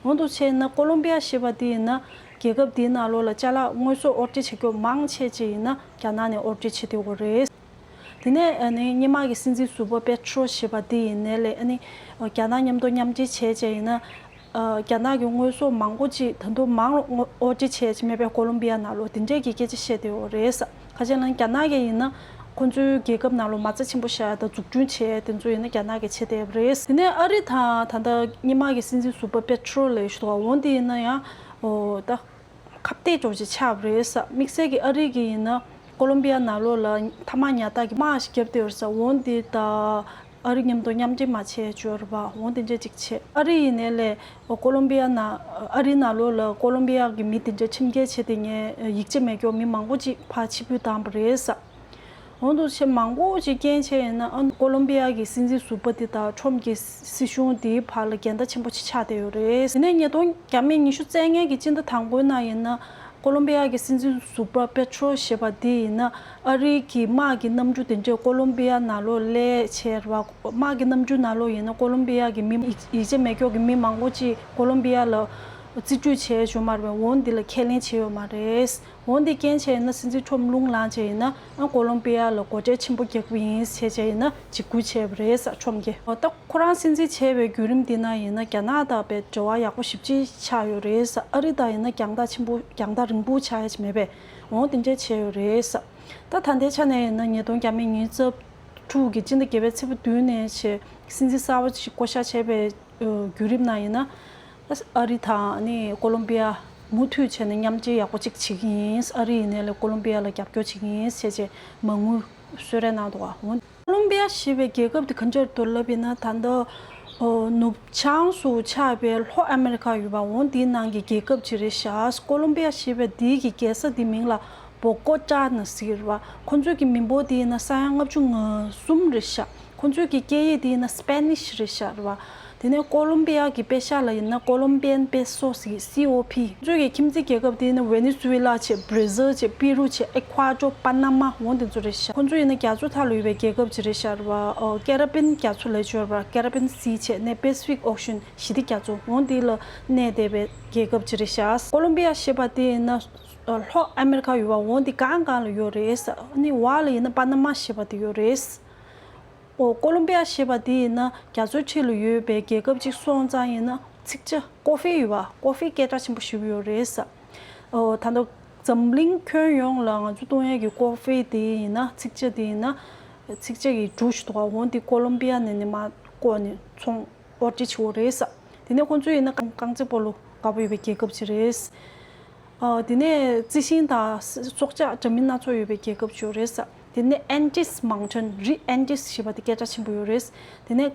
འོ་འདུག་བྱས་ན་ཀོ་ལོམ་པི་ཡ་ཞེས་པ་འདི་ཡིན་ན་རྒྱལ་ཁབ་འདིའི་ནང་ལོགས་ལ་ཅ་ལག་དངོས་ཟོག་དབོར་འདྲེན་བྱེད་རྒྱུ་མང་ཆེ་ཅིག་ཡིན་ན་རྒྱ་ནག་ནས་དབོར་འདྲེན་བྱེད་བསྡད་ཡོད་རེད། དེ་ནས་ཨ་ནི་སྔོན་མ་གི་སྲིད་འཛིན་ཟུར་པ་པེ་ཏྲོ་ཞེས་པ་འདི་ཡིན་ནའི་ལས་ཨ་ནི་རྒྱ་ནག་མཉམ་དུ་མཉམ་འབྲེལ་བྱས་བྱས་ཡིན་ན། ཨ་རྒྱ་ནག་གི་དངོས་ཟོག་མང་པོ་ཅིག་ད་དུང་མང་རུ་དབོར་འདྲེན་བྱས་ཀྱི་མེད་པའི་ཀོ་ལོམ་པི་ཡ་ནང་ལོགས་དེ་འདྲས་ཀྱི་སྐད་ཆ་བཤད་བསྡད་ཡོད་རེད། ཁ་ཆེ་ལ་རྒྱ་ནག་གི་ཡིན་ན་ཁོང་ཚོའི་རྒྱལ་ཁབ་ནང་ལོགས་མ་རྩ་ཆེན་པོ་བཞག་ཡ་དང་འཛུགས་སྐྲུན་བྱས་ཡ་དེ་ཚོ་ཡིན་ན་རྒྱ་ནག་གིས་བྱས་བསྡད་ཡོད་རེད། དེ་ནས་ཨ་རི་དང་ད་ལྟ་སྔོན་མ་གི་སྲིད་འཛིན་ཟུར་པ་པེ་ཏྲོ་ལབ་ཞུ་བ་འོ་འདི་ཡིན་ན་ཡང་ཨོ་ད། ཁ་གཏད་གཅོག་ཅིག་ཆགས་པ་རེད་ས། དམིགས་བསལ་གྱི་ཨ་རི་གི་ཡིན་ན་ཀོ་ལོམ་པི་ཡ་ནང་ལོགས་ལ་ཐ་མག་ཉར་ཐག་གི་དམག་ཞིག་བརྒྱབ་བསྡད་ཡོད་ས། འོ་འདི་ད་ཨ་རི་མཉམ་དུ་མཉམ་འབྲེལ་མ་བྱས་བྱས་རེད་པ། འོ་འདི་འདྲ་ཅིག་བྱས། ཨ་རི་ཡིན་ནའི་ལས་ཀོ་ལོམ་པི་ཡ་ནང་ཨ་རི་ནང་ལོགས་ལ་ཀོ་ལོམ་པི་ཡ་གི་མི་དེ་འདྲ་ཁྲིམས་འགལ་བྱས་བསྡད་མཁན་ཡིག་ཆ་མེད་མཁན་མི་མང་པོ་ཅིག་ཕར་ཕྱིར་འབུད་བཏང་པ་རེད་ས། འོ་འདུག་བྱས་མང་པོ་ཅིག་རྐྱེན་བྱས་ཡིན་ན་ཨ་ཀོ་ལོམ་པི་ཡ་གི་སྲིད་འཛིན་ཟུར་པ་དེ་དང་ཁྲོམ་གྱི་སྲིད་གཞུང་དེའི་བར་ལ་འགལ་ཟླ་ཆེན་པོ་ཅིག་ཆགས་བསྡད་ཡོད་རེད། དེ་ནས་ཉིས་སྟོང་ཉི་ཤུ་རྩ་ལྔའི་གི་སྤྱི་ཟླ་དང་པོའི་ནང་ཡིན་ན་ཀོ་ལོམ་པི་ཡ་གི་སྲིད་འཛིན་ཟུར་པ་པེ་ཏྲོ་ཞེས་པ་དེ་ཡིན་ན་ཨ་རིའི་གི་དམག་གི་གནམ་གྲུ་དེ་འདྲས་ཀོ་ལོམ་པི་ཡ་ནང་ལོགས་སླེབས་བྱས་རེད་པ། དམག་གི་གནམ་གྲུ་ནང་ལོགས་ཡིན་ན་ཀོ་ལོམ་པི་ཡ་གི་མི་ཡིག་ཡིག་ཆ་མེད་མཁན་གྱི་མི་མང་པོ་ཅིག་ཀོ་ལོམ་པི་ཡ་ལ་རྩིས་སྤྲོད་བྱས་བྱུང་མ་རེད་པས། འོ་འདི་ལ་ཁས་ལེན་བྱས་ཡོད་མ་རེད། འོ་འདི་རྐྱེན་བྱས་ན་སྲིད་འཛིན་ཁྲོམ་རླུང་ལངས་བྱས་ཡིན་ན་ཨ་ཀོ་ལོམ་པི་ཡ་ལ་སྒོ་ཁྲལ་ཆེན་པོ་རྒྱག་གི་ཡིན་ཟེར་བྱས་ཡིན་ན་འཇིགས་སྐུལ་བྱས་པ་རེད་ས་ཁྲོམ་གྱིས། འོ་ད་ཁོ་རང་སྲིད་འཛིན་བྱས་པའི་བརྒྱུད་རིམ་འདི་ན་ཡིན་ན་རྒྱ་ནག་དང་བའི་འབྲེལ་བ་ཡག་པོ་ཞེ་པོ་ཅིག་ཆགས་ཡོད་རེད་ས། ཨ་རི་དང་ཡིན་ན་རྒྱང་ཐག་ཆེན་པོ་རྒྱང་ཐག་རིང་པོ་ཆགས་ཡ་ཅིག་མེད་པས། འོ་དེ་འདྲས་བྱས་ཡོད་རེད་ས། ད་ད་ལྟའི་ཆ་ནས་ཡིན་ན་ཉིས་སྟོང་ཉི་ཤུ་རྩ་དྲུག་གི་སྤྱི་ཟླ་བརྒྱད་པའི་ཚེས་པ་བདུན་ནས་བྱས་སྲིད་འཛིན་གསར་པ་ཞིག་བསྐོ་བཞག་བྱས་པའི་བརྒྱུད་རིམ་ནང་ཡིན་ན། ཨ་རི་དང་ནི་ཀོ་ལོམ་པི་ཡ་མུ་མཐུད་བྱས་ནས་མཉམ་འབྲེལ་ཡག་པོ་གཅིག་བྱེད་ཀྱི་ཡིན། ཨ་རི་ཡིན་ནའི་ལས་ཀོ་ལོམ་པི་ཡ་ལ་རྒྱབ་སྐྱོར་བྱེད་ཀྱི་ཡིན་ཟེར་བྱས་མ་དངུལ་གསོལ་རས་གནང་འདུག་ག་འོ་ཀོ་ལོམ་པི་ཡ་ཞེས་པའི་རྒྱལ་ཁབ་དེ་ག་འདྲ་འདུག་ལབ་ཡིན་ན་ད་ལྟ་ཨོ་ནུབ་བྱང་སུ་ཆགས་པའི་ལྷོ་ཨ་མེ་རི་ཁ་ཡོད་པ་འོ་འདིའི་ནང་གི་རྒྱལ་ཁབ་ཅིག་རེད་ཤག་ཀོ་ལོམ་པི་ཡ་ཞེས་པའི་འདི་གི་རྒྱལ་ས་འདི་མིང་ལ་བོ་ཀོ་ཊ་ན་ཟེར་གྱི་རེད་པ། ཁོ་ཚོའི་གི་མི་འབོར་དེ་ཡིན་ན་ས་ཡ་ལྔ་བཅུ་ང་གསུམ་རེད་ཤག་ཁོ་ཚོའི་གི་སྐད་ཡིག་དེ་ཡིན་ན་སི་པེ་ནིཤ་རེད་ཤག་རེད་པ། དེ་ནས་ཀོ་ལོམ་པི་ཡ་གི་པེ་ཤ་ལ་ཡིན་ན་ཀོ་ལོམ་པི་ཡན་པེ་སོ་ཟེར་གྱི་སི་ཨོ་པི། ཁོ་ཚོའི་གི་ཁྱིམ་མཚེས་རྒྱལ་ཁབ་དེ་ཡིན་ན་ཝེ་ནེ་ཛུ་ཝེ་ལ་བྱས་བྷར་ཛིལ་བྱས་པི་རུ་བྱས་ཨེ་ཀུ་ཨ་ཌོར་པ་ན་མ་འོ་དེ་ཚོ་རེད་ཤག་ཁོ་ཚོ་ཡིན་ན་རྒྱ་མཚོ་མཐའ་ལ་ཡོད་པའི་རྒྱལ་ཁབ་ཅིག་རེད་ཤག་རེད་པ། ཨོ་ཀེ་རི་པིན་རྒྱ་མཚོ་ལབ་ཀྱི་ཡོད་རེད་པ། ཀེ་རི་པིན་སི་བྱས་ནས་པེ་སི་ཕིག་ཨོ་ཤན་ཞི་བདེ་རྒྱ་མཚོ་འོ་འདི་ལ་གནས་བསྡད་པའི་རྒྱལ་ཁབ་ཅིག་རེད་ཤག་ཀོ་ལོམ་པི་ཡ་ཞེས་པ་དེ་ཡིན་ན། ལྷོ་ཨ་མེ་རི་ཁ་ཡོད་པ་འོ་འདི་སྒང་སྒང་ལ་ཡོད་རེད་ས། ཨ་ནི་བར་ལ་ཡིན་ན་པ་ན་མ་ཞེས་པ་དེ་ཡོད་རེད། ཨོ་ཀོ་ལོམ་པི་ཡ་ཞེས་པ་དེ་ཡིན་ན་རྒྱ་མཚོའི་འཁྲིས་ལ་ཡོད་པའི་རྒྱལ་ཁབ་ཅིག་སོང་ཙང་ཡིན་ན་ཚིག་ཇ་ཀོ་ཧྥི་ཡོད་པ་ཀོ་ཧྥི་སྐད་གྲགས་ཆེན་པོ་ཞེ་པོ་ཡོད་རེད་ས། ཨོ་ད་ལྟ་འཛམ་གླིང་ཁྱོན་ཡོངས་ལ་ང་ཚོ་བཏུང་ཡས་ཀྱི་ཀོ་ཧྥི་དེ་ཡིན་ན་ཚིག་ཇ་དེ་ཡིན་ན་ཚིག་ཇ་གི་གྲུ་ཞིག་འདུག་ག་འོ་འདི་ཀོ་ལོམ་པི་ཡ་ནས་ནི་མར་བསྐོར་ནས་ཚོང་དབོར་འདྲེན་བྱེད་འོ་རེད་ས། དེ་ནས་ཁོང་ཚོ་ཡིན་ན་རྐང་རྐང་རྩེད་སྤོ་ལོ་དགའ་པོ་ཡོད་པའི་རྒྱལ་ཁབ་ཅིག་རེད། ཨ་དེ་ནས་རྩི་ཤིང་དང་སྲོག་ཆགས་འདྲ་མིན་སྣ་ཚོགས་ཡོད་པའི་རྒྱལ་ཁབ་ཅིག་རེད་ས། དེ་ནས་ཨན་ཏིས་མའུན་ཊན་རི་ཨན་ཏིས་ཞེས་པ་དེ་སྐད་གྲགས་ཆེན་པོ་ཡོད་རེད། དེ་ནས་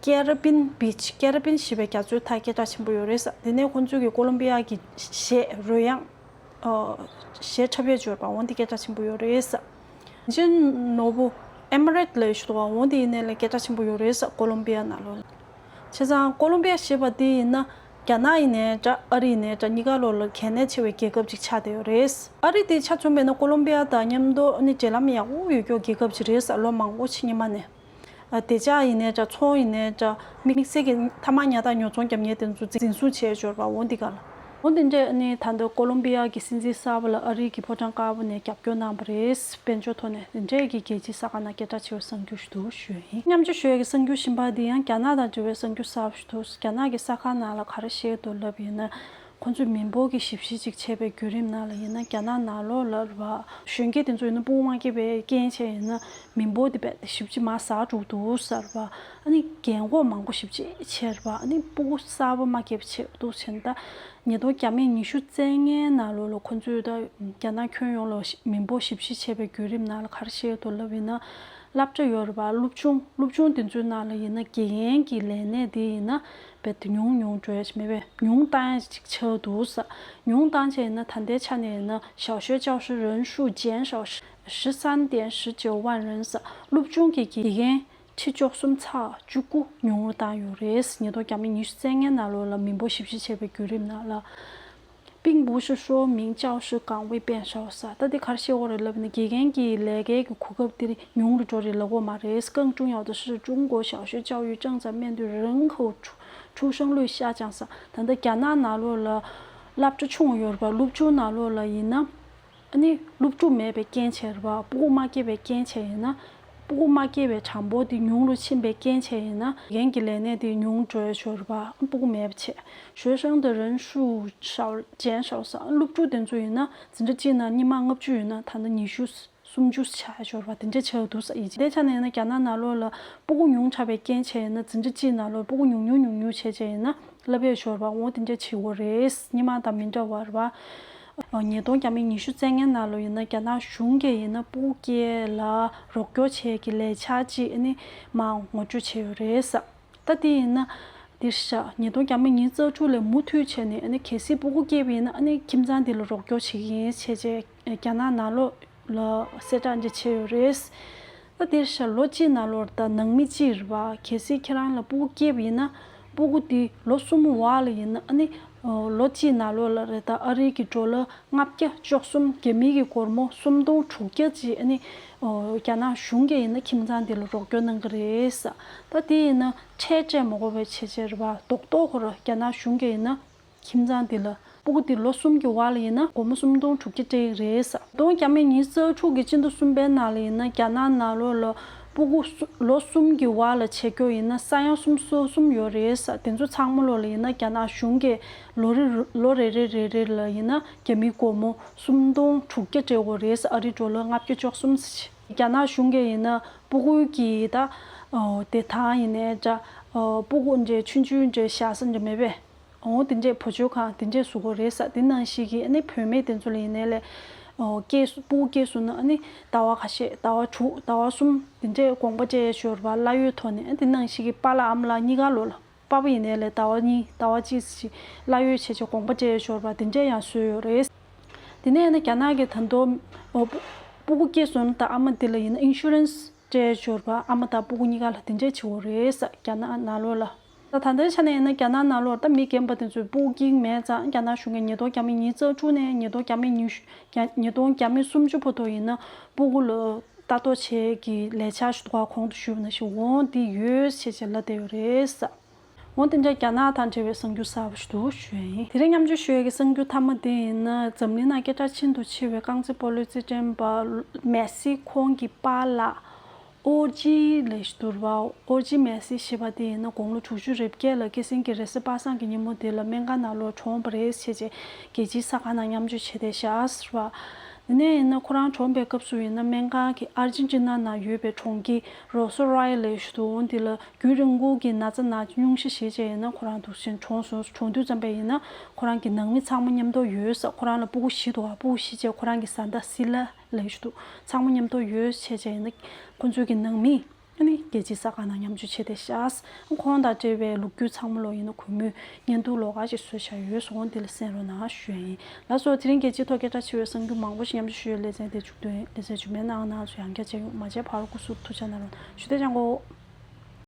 ཀེ་རི་པིན་བིཆ་ཀེ་རི་པིན་ཞེས་པའི་རྒྱ་མཚོའི་མཐའ་སྐད་གྲགས་ཆེན་པོ་ཡོད་རེད་ས། དེ་ནས་ཁོང་ཚོས་ཀྱི་ཀོ་ལོམ་པི་ཡ་གི་གཞས་རོལ་དབྱངས། ཨ་གཞས་འཁྲབ་ཡས་ཅིག་ཡོད་པ་འོ་འདི་སྐད་གྲགས་ཆེན་པོ་ཡོད་རེད་ས། ཅིན་ནོར་བུ་ཨེ་མི་རེད་ལབ་ཞུ་བ་འོ་འདི་ཡིན་ནའི་ལས་སྐད་གྲགས་ཆེན་པོ་ཡོད་རེད་ས་ཀོ་ལོམ་པི་ཡ་ནང་ལོགས་ལ། བྱས་ཙང་ཀོ་ལོམ་པི་ཡ་ཞེས་པ་འདི་ཡིན་ན་རྒྱ་ནག་ཡིན་ནའི་འདྲ་ཨ་རི་ཡིན་ནའི་འདྲ་གཉིས་ཀ་ལོགས་ལ་གལ་གནད་ཆེ་བའི་རྒྱལ་ཁབ་ཅིག་ཆགས་བསྡད་ཡོད་རེད། ཨ་རི་དེ་ཆ་མཚོན་པས་ན་ཀོ་ལོམ་པི་ཡ་དང་མཉམ་དུ་ནི་འབྲེལ་ལམ་ཡག་པོ་ཡོད་མཁན་རྒྱལ་ཁབ་ཅིག་རེད་ས་ལོ་མང་པོ་ཕྱི་ཉིན་མ་ནས། ཨ་བདེ་འཇགས་ཡིན་ནའི་འདྲ་ཚོང་ཡིན་ནའི་འདྲ་དམིགས་བསལ་གྱི་ཐ་མག་ཉར་དང་ཉོ་ཚོང་རྒྱབ་མཁན་དེ་ཚོ་འཛིན་བཟུང་བྱས་ཡོད་པ་འོ་འདི་ག་ལ། འོ་དེ་འདྲས་ནི་ད་ལྟ་ཀོ་ལོམ་བི་ཡ་གི་སྲིད་འཛིན་གསར་པ་ལ་ཨ་རི་གི་ཕོ་བྲང་དཀར་པོ་ནས་རྒྱབ་སྐྱོར་གནང་བ་རེད། དཔལ་འབྱོར་ཐོག་ནས། དེ་འདྲས་ཀྱི་རྒྱལ་སྤྱིའི་གསར་ཁང་ནང་སྐད་གྲགས་ཆེ་བའི་གསར་འགྱུར་ཞིག་འདུག་ཞུ་ཡ་ཡིན། མཉམ་སྤྱོད་ཞུ་ཡ་གི་གསར་འགྱུར་གཞན་པ་འདི་ཡང་རྒྱ་ནག་དང་འབྲེལ་བའི་གསར་འགྱུར་གསར་པ་ཞིག་འདུག་རྒྱ་ནག་གི་གསར་ཁང་ནང་ལ་ག་རེ་བཤད་འདུག་ལབ་ཡིན་ན། ཁོ་ཚོས་མི་འབོར་གྱི་ཞིབ་བཤེར་ཅིག་བྱས་པའི་བརྒྱུད་རིམ་ནང་ལ་ཡིན་ན། རྒྱ་ནག་ནང་ལོགས་ལ་རེད་པ། གཞོན་སྐྱེས་དེ་ཚོ་ཡིན་ན་སྤུ་གུ་མ་སྐྱེས་པའི་རྐྱེན་བྱས་ཡིན་ན། མི་འབོར་དེ་རྦད་དེ་ཞེ་པོ་ཅིག་མར་ཟག་འགྲོ་གི་འདུག་ཟེར་བ། ཨ་ནི་རྒན་གོག་མང་པོ་ཞེ་པོ་ཅིག་ཆགས་རེད་པ། ཨ་ནི་སྤུ་གུ་གསར་པ་མ་སྐྱེས་པ་བྱས་འདུག་བྱས་ན། ད་ཉིས་སྟོང་བརྒྱ་མེད་ཉི་ཤུ་རྩ་ལྔའི་ནང་ལོགས་ལ་ཁོ་ཚོས་ད་རྒྱ་ནག་ཁྱོན་ཡོངས་ལ་མི་འབོར་ཞིབ་བཤེར་བྱས་པའི་བརྒྱུད་རིམ་ནང་ལ་ག་རེ་བཤད་འདུག་ལབ་ཡིན་ན། སློབ་གྲྭ་ཡོད་རེད་པ། སློབ་ཆུང་། སློབ་ཆུང་དེ་ཚོའི་ནང་ལ་ཡིན་ན། དགེ་རྒན་གྱི་ལས་གནས་དེ་ཡིན་ན་རྦད་དེ་ཉུང་ཉུང་འགྲོ་ཡ་ཞིག་མེད་པས། ཉུང་བཏང་ཡ་ཅིག་ཆགས་འདུག་ཟེར། ཉུང་བཏང་བྱས་ཡིན་ན། ད་ལྟའི་ཆ་ནས་ཡིན་ན། 小学教师人数减少十三点十九万人 ཟེར། སློབ་ཆུང་གི་དགེ་རྒན་ཁྲི་བཅུ་གསུམ་ཚེག་བཅུ་དགུ་ཉུང་རུ་བཏང་ཡོད་རེད། ཉིས་སྟོང་བརྒྱ་མེད་ཉི་ཤུ་རྩ་ལྔའི་ནང་ལོགས་ལ་མི་འབོར་ཞིབ་བཤེར་བྱས་པའི་བརྒྱུད་རིམ་ནང་ལ། 并不是说明教师岗位变少 ཟེར། ད་འདི་ག་རེ་བཤད་ཀྱི་ཡོད་རེད་ལབ་ན། དགེ་རྒན་གྱི་ལས་ཀའི་གི་གོ་སྐབས་དེ་ཉུང་རུ་འགྲོ་རེད་ལབ་ཀྱི་ཡོད་མ་རེད། 更重要的是，中国小学教育正在面对人口出出生率下降 ཟེར། ད་ལྟ་རྒྱ་ནག་ནང་ལོགས་ལ་སློབ་གྲྭ་ཆུང་ཡོད་རེད་པ། སློབ་ཆུང་ནང་ལོགས་ལ་ཡིན་ན། ཨ་ནི་སློབ་ཕྲུག་མེད་པའི་རྐྱེན་བྱས་རེད་པ། སྤུ་གུ་མ་སྐྱེས་པའི་རྐྱེན་བྱས་ཡིན་ན། སྤུ་གུ་མ་སྐྱེས་པའི་གྲངས་འབོར་དེ་ཉུང་རུ་ཕྱིན་པའི་རྐྱེན་བྱས་ཡིན་ན། རྒན་གྱི་ལས་གནས་དེ་ཉུང་འགྲོ་ཡ་ཤོར་བ། སྤུ་གུ་མེད་པ་བྱས། 学生的人数少减少 ཟེར། སློབ་ཕྲུག་དེ་ཚོ་ཡིན་ན། འཛིན་གྲྭ་གཅིག་ནང་སྔོན་མ་ལྔ་བཅུ་ཡོད་ན། ད་ལྟ་ཉི་ཤུ་སུམ་ཅུ་ཆགས་ཤོར་བ་དེ་འདྲ་ཆགས་འདུག་ཟེར་ཡིན། དེ་ཆ་ནས་ཡིན་ན། རྒྱ་ནག་ནང་ལོགས་ལ་སྤུ་གུ་ཉུང་དྲགས་པའི་རྐྱེན་བྱས་ཡིན་ན། འཛིན་གྲྭ་གཅིག་ནང་ལོགས་སྤུ་གུ་ཉུང་ཉུང་ཉུང་ཉུང་བྱས་བྱས་ཡིན་ན། བསླབ་ཡས་ཤོར་བ། འོ་དེ་འདྲ་བྱེད་ཀྱི་ཡོད་རེད། སྔོན་མ་དང་མི་འདྲ་བ་རེད་པ། ཉིས་སྟོང་བརྒྱ་མེད་ཉི་ཤུ་རྩ་ལྔའི་ནང་ལོགས་ཡིན་ན། རྒྱ་ནག་གཞུང་གིས་ཡིན་ན་སྤུ་གུ་སྐྱེ་ལ་རོགས་སྐྱོར་བྱེད་ཀྱི་ལས་འཆར་ཅིག་ཨ་ནི་མར་ངོ་སྤྲོད་བྱས་ཡོད་རེད་ཟེར། ད་དེ་ཡིན་ན་འདིར་ཤ། ཉིས་སྟོང་བརྒྱ་མེད་ཉི་ཤུ་རྩ་དྲུག་ལས་མུ་མཐུད་བྱས་ནས། ཨ་ནི་གལ་སྲིད་སྤུ་གུ་སྐྱེས་པ་ཡིན་ན། ཨ་ནི་ཁྱིམ་ཚང་དེ་ལ་རོགས་སྐྱོར་བྱེད་ཀྱི་ཡིན་བྱས་བྱས། རྒྱ་ནག་ནང་ལོགས་ལ་གསལ་བསྒྲགས་འདི་བྱས་ཡོད་རེད། ད་དེར་ཤ། ལོ་གཅིག་ནང་ལོགས་ད་ནང་མི་གཅིག་རེད་པ། གལ་སྲིད་ཁྱེད་རང་ལ་སྤུ་གུ་སྐྱེས་པ་ཡིན་ན། སྤུ་གུ་དེ་ལོ་གསུམ་བར་ལ་ཡིན་ན། ཨ་ནི་ལོ་གཅིག་ནང་ལོགས་ལ་རེད། ད་ཨ་རི་གི་ཌོ་ལར་ལྔ་བརྒྱ་བཅུ་གསུམ། རྒྱ་མི་གི་སྒོར་མོ་སུམ་སྟོང་དྲུག་བརྒྱ་ཅིག་ཨ་ནི་རྒྱ་ནག་གཞུང་གིས་ཡིན་ན་ཁྱིམ་ཚང་དེ་ལ་རོགས་སྐྱོར་གནང་གི་རེད་ཟེར། ད་དེ་ཡིན་ན་ཁྲལ་སྤྲད་མ་དགོས་པའི་བྱས་བྱས་རེད་པ། རྡོག་རྡོག་ཁོ་རང་རྒྱ་ནག་གཞུང་གིས་ཡིན་ན། ཁྱིམ་ཚང་འདི་ལ་སྤུ་གུ་འདི་ལོ་གསུམ་གྱི་བར་ལ་ཡིན་ན། སྒོར་མོ་སུམ་སྟོང་དྲུག་བརྒྱ་སྤྲད་ཀྱི་རེད་ཟེར། ཉིས་སྟོང་བརྒྱ་མེད་ཉི་ཤུ་རྩ་དྲུག་གི་སྤྱི་ཟླ་གསུམ་པའི་ནང་ལ་ཡིན་ན། རྒྱ་ནག་ནང་ལོགས་ལ་སྤུ་གུ་སུ་ལོ་གསུམ་གྱི་བར་ལ་བྱེད་རྒྱུ་ཡིན་ན། ས་ཡ་གསུམ་སོ་གསུམ་ཡོད་རེད་ཟེར། དེ་ཚོ་ཚང་མ་ལོགས་ལ་ཡིན་ན། རྒྱ་ནག་གཞུང་གིས་ལོ་རེ་ལོ་རེ་རེ་རེ་རེ་ལ་ཡིན་ན། རྒྱ་མིའི་སྒོར་མོ་སུམ་སྟོང་དྲུག་བརྒྱ་སྤྲད་དགོས་རེད་ཟེར། ཨ་རིའི་ཌོ་ལར་ལྔ་བརྒྱ་བཅུ་གསུམ་ཟེར། རྒྱ་ནག་གཞུང་གིས་ཡིན་ན་སྤུ་གུ་གི་ད་བདེ་ཐང་ཡིན་ནའི་འདྲ། སྤུ་གུ་འདྲའི་ཆུང་ཆུང་འདྲའི་བཞག་ས་འདྲ་མེད་པས། འོ་དེ་འདྲས་བུ་བཅོལ་ཁང་དེ་འདྲས་བཟོ་དགོས་རེད་ཟེར། དེ་ནང་བཞིན་གྱི་ཨ་ནི་བུད་མེད་དེ་ཚོ་ལ་ཡིན་ནའི་ལས། ཨོ་སྐྱེས་སུ་སྤུ་གུ་སྐྱེས་སོང་ན། ཨ་ནི་ཟླ་བ་ཁ་ཤས། ཟླ་བ་དྲུག་ཟླ་བ་གསུམ་དེ་འདྲས་དགོངས་པ་སྤྲད་ཡས་ཤོར་བ་གླ་ཡོད་ཐོག་ནས། ཨ་དེ་ནང་བཞིན་གྱི་པཱ་ལགས་ཨ་མ་ལགས་གཉིས་ཀ་ལོ་ལ། པཱ་ཕ་ཡིན་ནའི་ལས་ཟླ་བ་གཉིས་ཟླ་བ་གཅིག་ཅིག་གླ་ཡོད་བྱས་བྱས་དགོངས་པ་སྤྲད་ཡས་ཤོར་བ་དེ་འདྲས་ཡང་བཟོས་ཡོད་རེད། དེ་ནས་ཨ་ནི་རྒྱ་ནག་གིས་ད་དུང་ཨོ་སྤུ་སྤུ་གུ་སྐྱེས་སོང་ན། ད་ཨ་མ་དེ་ལ་ཡིན་ན་ཨིན་ཤུ་རན་སི་སྤྲད་ཡས་ཤོར་བ། ཨ་མ་དང་སྤུ་གུ་གཉིས་ཀ་ལ་དེ་འདྲས་བྱེད་དགོས་རེད་ཟེར། རྒྱ་ནག་ནང་ལོགས་ལ། ད་ད་ལྟའི་ཆ་ནས་ཡིན་ན་རྒྱ་ནག་ནང་ལོགས་ད་མི་རྒན་པ་དེ་ཚོས་སྤུ་གུ་སྐྱེ་གི་མེད་ཙང་། རྒྱ་ནག་གཞུང་གིས་ཉིས་སྟོང་བརྒྱ་མེད་ཉི་ཤུ་རྩ་དྲུག་ནས་ཉིས་སྟོང་བརྒྱ་མེད་ཉི་ཤུ་ཉིས་སྟོང་བརྒྱ་མེད་སུམ་ཅུ་བར་དུ་ཡིན་ན། སྤུ་གུ་ལ་ལྟ་རྟོག་བྱེད་ཀྱི་ལས་འཆར་ཞིག་འདུག་ག་གོང་དུ་ཞུས་པ་ནང་བཞིན། འོ་འདི་ཡོད་ཅེས་བྱས་ལབ་བསྡད་ཡོད་རེད་ཟེར། འོ་དེ་འདྲ་རྒྱ་ནག་དང་འབྲེལ་བའི་གསར་འགྱུར་གསར་པ་ཞིག་འདུག་ཞུ་ཡ་ཡིན། དེ་རིང་མཉམ་སྤྱོད་ཞུ་ཡ་གི་གསར་འགྱུར་མཐའ་མ་དེ་ཡིན་ན། འཛམ་གླིང་ནང་སྐད་གྲགས་ཤིན་ཏུ་ཆེ་བའི་རྐང་རྩེད་སྤོ་ལོའི་རྩེད་འགྲན་པ་མེ་སི་ཁོང་གི་པཱ་ལགས་ཨོ་ཇི་ལེ་ཞིག་འདུག་ར་བ། ཨོ་ཇི་མེ་སི་ཞེས་པ་དེ་ཡིན་ན། དགུང་ལོ་དྲུག་ཅུ་རེ་བརྒྱད་ལ་ཁེ་སིན་གྱི་རེས་གཟའ་པ་སངས་ཀྱི་ཉིན་མོ་དེ་ལ་སྨན་ཁང་ནང་ལོགས་གྲོངས་པ་རེད་ཟེར་བྱས་རྒྱལ་སྤྱིའི་གསར་ཁང་ནང་མཉམ་སྤྱོད་བྱས་བསྡད་ཤག་ཟེར་བ། དེ་ནས་ཡིན་ན་ཁོ་རང་གྲོངས་པའི་སྐབས་སུ་ཡིན་ན། སྨན་ཁང་གི་ཨར་ཇེན་ཊི་ན་ནང་ཡོད་པའི་གྲོང་ཁྱེར་རོ་སོ་རའི་ལེ་ཞིག་འདུག་འོ་འདི་ལ་རྒྱུན་རིང་པོ་གི་ན་ཚ་ན་སྙུང་གཞི་བཞེས་བྱས་ཡིན་ན། ཁོ་རང་འདུག་སེ་གྲོངས་སོང་། གྲོངས་དུས་ཙམ་པ་ཡིན་ན་ཁོ་རང་གི་ནང་མི་ཚང་མ་མཉམ་དུ་ཡོད་ས། ཁོ་རང་ལ་སྤུ་གུ་བཞི་འདུག་ག་སྤུ་གུ་བཞི་བྱས་ཁོ་རང་གི་བཟའ་ཟླ་སི་ལ་ལེ་ཞིག་འདུག་ཚང་མ་མཉམ་དུ་ཡོད་བྱས་བྱས་ཡིན་ན། ཁོ་ཚོའི་གི་ནང་མི་ཨ་ནི་རྒྱལ་སྤྱིའི་གསར་ཁང་ནང་མཉམ་སྤྱོད་བྱས་བསྡད་ཤག་ཁོང་དང་འབྲེལ་བའི་ལོ་རྒྱུས་ཚང་མ་ལོ་ཡིན་ན་གུས་མོས་བརྙན་ཐུང་ལོགས་ཀ་ཞིག་བཟོས་བཞག་ཡོད་སོང་། འདི་ལ་གསན་རོགས་གནང་ཞུ་ཡ་ཡིན། ལགས་སོ། དེ་རིང་རྒྱལ་སྤྱིའི་ཐོག་སྐད་གྲགས་ཆེ་བའི་གསར་འགྱུར་མང་པོ་ཞིག་མཉམ་སྤྱོད་ཞུ་ཡའི་ལེ་ཚན་དེ་མཇུག་བསྡུ་ཡིན། ལེ་ཚན་རྗེས་མའི་ནང་ནང་ཚོ་ཡང་བསྐྱར་མཇལ་ཡོང་། མ་མཇལ་བར་སྐུ་གཟུགས་ཐུགས་ཅག་གནང་རོགས། ཞུ་དེ་ཅང་གོ།